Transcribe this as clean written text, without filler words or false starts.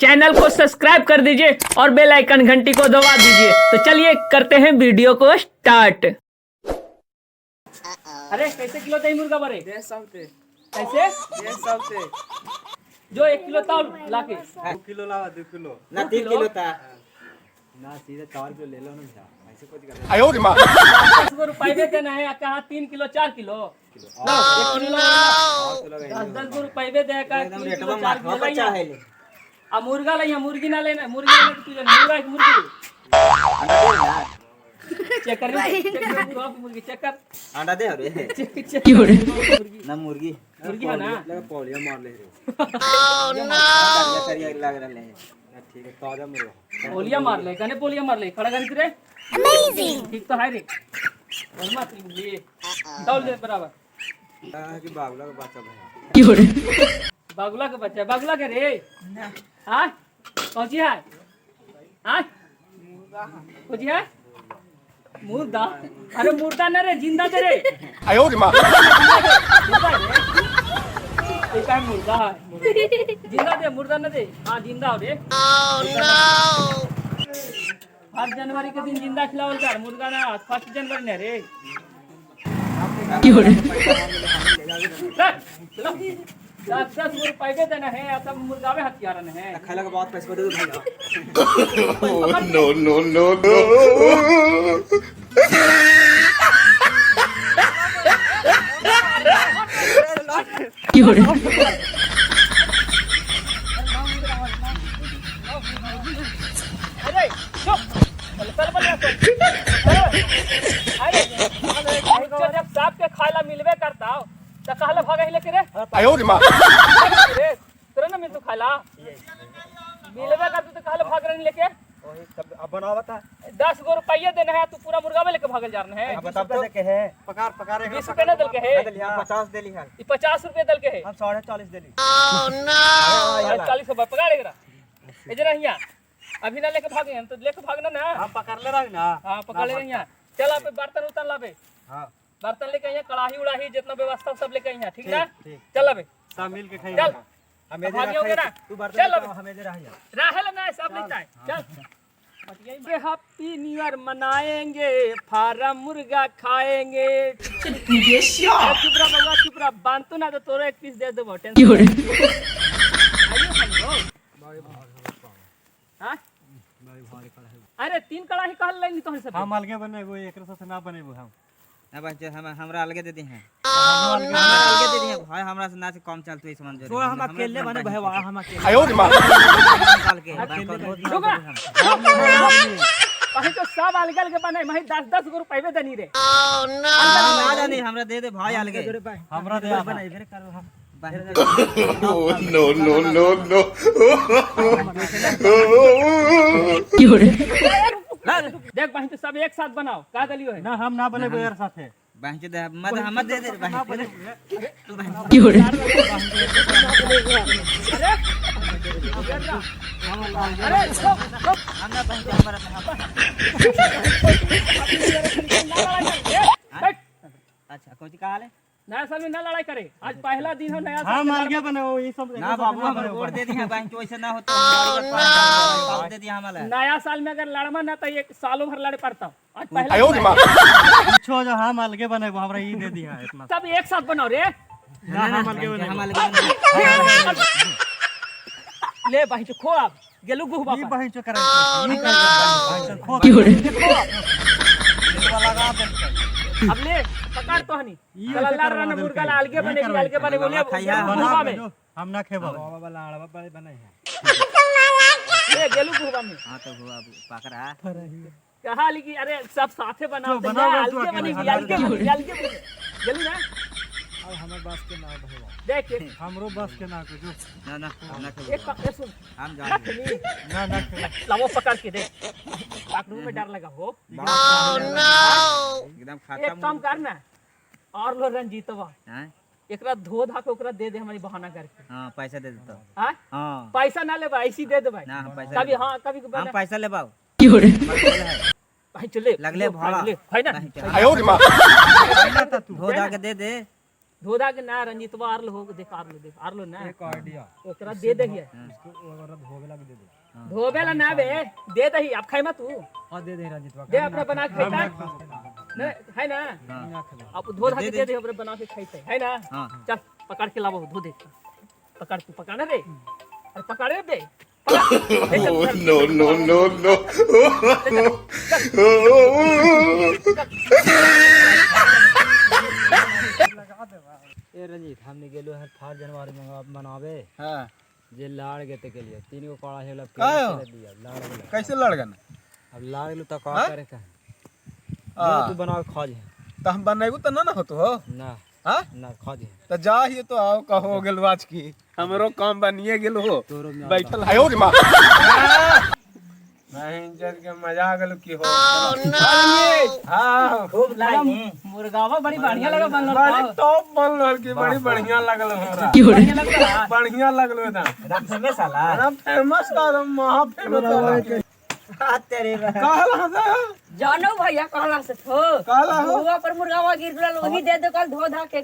Channel को subscribe कर दीजिए और बेल आइकन घंटी को दबा दीजिए। तो चलिए करते हैं वीडियो को स्टार्ट। अरे कैसे किलो दही मुर्गा बरे? 150 ते। कैसे? 150 ते। जो 1 किलो तौल लाके। 2 किलो लावा, 2 किलो। ना, 3 किलो था। ना, सीधे 4 किलो ले लो ना भैया, ऐसे कुछ कर। 10 गो रुपये देना है, कहा 3 किलो 4 किलो ना, 1 किलो। 10-10 गो रुपये दे का एकदम 3 किलो रेटवा 4 किलो माथवा पर लाइया। चाहे ले। आ मुर्गा लाइया, मुर्गी ना लेना, मुर्गी लेना तो तुझे मुर्गा एक मुर्गी। अंडा दे ना। चेक कर, चेक कर मुर्गा की मुर्गी चेक कर। अंडा दे रे। चेक चेक मुर्गी। ना, मुर्गी। मुर्गी है ना? लगा पौलिया मार ले रे। करिया करिया लग रहा है। ना, ठीक है, ताजा मुर्गा। पोलिया मार ले कने, पोलिया मार ले खड़ा गणित रे। अमेजिंग, ठीक तो है रे और मत लिए तौल दे बराबर। कहा कि बाबला का बच्चा भैया। बागुला के बच्चा, बागुला के रे। हाँ, कौन सी है? हाँ, कौन सी है? मुर्दा? अरे मुर्दा न रे, जिंदा दे रे। मुर्दा है रे। ये का मुर्दा है? जिंदा दे, मुर्दा न दे। हाँ, जिंदा हो रे। 1 जनवरी के दिन जिंदा खिलावल कर, मुर्गा ना। 1 जनवरी ने रे। चलो, 10-10 गो रुपये देना है या सब मुर्गावे हथियारन है। खाला के बहुत पैसे दे दो भैया। No, no, no, no. अरे चुप, चल चल बलिया, चल चल। अरे चल, जब सांप के खाला मिलबे करता हो तो कहला भागे लेके रे रे, तोरा ना मिलतो खाला, मिलबे करतो तो कहला भाग रहे लेके। वही तब अब बनावा था। 10 गो रुपया देना है, तू पूरा मुर्गा में लेके भागल जा रहे हैं। अब बता तो के है, पकार पकार एक। 20 रुपये ना दल के है। 50 देली हल। ई 50 रुपये दल के है। हम 40.5 देली। 40.5 रुपये पकड़ एकरा, ए जरा हियां अभी ना लेके भागे हम तो लेके भागना ना। हम पकड़ ले रही ना। हाँ, पकड़ ले हियां। चल आप बर्तन उर्तन लाबे। हाँ। बर्तन लेके आइए, कड़ाही उड़ाही जितना व्यवस्था सब लेके आइए, ठीक ना? ठीक। चल अबे। सब मिल के खाई। चल। हम भागियो के ना। तू बर्तन चल लेके अब। आओ, हम इधर रहिया। राहल ना, सब लेता है, चल। हैप्पी न्यू ईयर मनाएंगे, फार्म मुर्गा खाएंगे। अरे चुप रह बउआ, चुप रह। बांधतो ना तो तोरो एक पीस दे देबो, टेंशन आइयो हम लोग। हाँ, अरे तीन कड़ाही कहल लेनी तोहन सब। हम अलगे बनेबो, एकरे साथे ना बनेबो हम। ना बस, हम हमरा अलगे दे दी हैं, हमरा अलगे दे दी हैं भाई, हमरा से ना से कम चलतो इस मन। तो हम अकेले बने भाई, हम अकेले। निकाल के रुक रहा। कहीं तो सब अलग अलग बने, मही 10-10 गो रुपये देनी रे। ना जानी, हमरा दे दे भाई अलगे। हमरा दे आधा। Oh, no, no, no, no. देख बहिन, तो सब एक साथ बनाओ का दलियो है। ना, हम ना बनेबो यार साथे। बहन दे मत, हम दे दे बहन। अरे अरे चुप चुप। हम ना बहन हमरा। ना लड़ाई करे। बैठ। अच्छा, कौन कहा ले? नया साल में ना लड़ाई करे, आज पहला दिन हो नया साल। हम अलगे बनेबो ये सब। ना बाबू, हमरा गोड़ दे दी है बहन, वैसे ना होता, दे दिया हमारा। नया साल में अगर लड़मा ना तो एक सालों भर लड़े पड़ता। आज पहला। छो जो हम अलगे बनेबो, हमरा ई दे दिया इतना। सब एक साथ बनाओ रे। ना, हम अलगे हम बनेबो। अलगे बनेबो। ले भाई, तो खो अब गेलू गुहबा ई पर। बहन चो करे ई कर बहन खो। लगा दे। अब ले पकड़ तो हनी ई चल ऐसे अल्लाह करवा रन देलकै। मुर्गा ला अलगे ई बनेगी। करवा अलगे बने बोलिए। खाइया। गुहबा में। हम ना खेबो बाबा, लाड़वा बड़े बने है। ले गेलू गुहबा में। हां, तो हुआ पकड़ा। कहा लिखी? अरे सब साथे बनाओ। जो तो बनाओ जा, बस तू अलगे अकेले, बनेगी। हम अलगे बनेगी, अलगे बनेगी। गेलू ना। अब हमर बस के ना भैया। देख एक हमरो बस के ना कुछ। ना ना, हम ना खेबो। एक ए सुन। हम ना जान। खेली। ना ना खेबो। लावो पकड़ के देख, पकड़ू में डर लगा हो। एकदम खाता। एक काम कर ना और लो रंजीतवा। हां। एकरा धो धा के ओकरा दे दे हमारी बहाना करके। हां, पैसा दे देतो। हां। हां। पैसा ना ले भाई, ऐसी दे दे भाई। ना, हम पैसा कभी लेबो। हाँ, कभी हम पैसा लेबाओ। भाई चले लगले भाड़ा। ले है ना। धो धा के दे दे। धो धा के ना रंजीतवा आरल हो देख आरलो, देख आरलो ना। एक आइडिया। ओकरा दे दही। उसको अगर धोवे लगे दे दे। धोबे ला ना बे, दे दही आप खाई मत तू। हां, दे दे रंजीत। दे अपना बना के खाता नहीं है ना? ना खेबो। आप धो धा के दे दे, अपने बना के खाते है ना? हाँ। चल पकड़ के लावो, धो दे, पकड़ तू, पकड़ ना रे, अरे पकड़े दे। Oh, no, no, no, no. ए रंजीत, हमने गेलो है 1 जनवरी मनावे। हाँ। जे लाड़ गेते के लिए तीन गो कड़ा है। का हो? दिया लाड़ गेलो। कैसे लड़ गन? अब लाड़ गेलो तो का हाँ? करे का? हाँ। तू बनाव खा जे। तो हम बनैबू तो ना ना होतो हो? ना। हाँ? ना खा जे। तो जा ही तो आओ कहो गेल आज की हमरो काम बनिए गेल हो। तोरो में बैठल नहीं इज्जत के मजा आ गेल की हो। हाँ। खूब लाई। मुर्गावा बड़ी बढ़िया लगा बनल। बड़ी टॉप बन रहल की, बड़ी बढ़िया लगल हमरा। बढ़िया लगल। बढ़िया लगल एकदम। एकदम फेमस साला। एकदम फेमस का, एकदम महा फेमस। तेरे कहला से। जानो भैया कहला से थो। कहला हो। हुआ पर मुर्गावा गिर गल, वही दे दो कल धो धा के।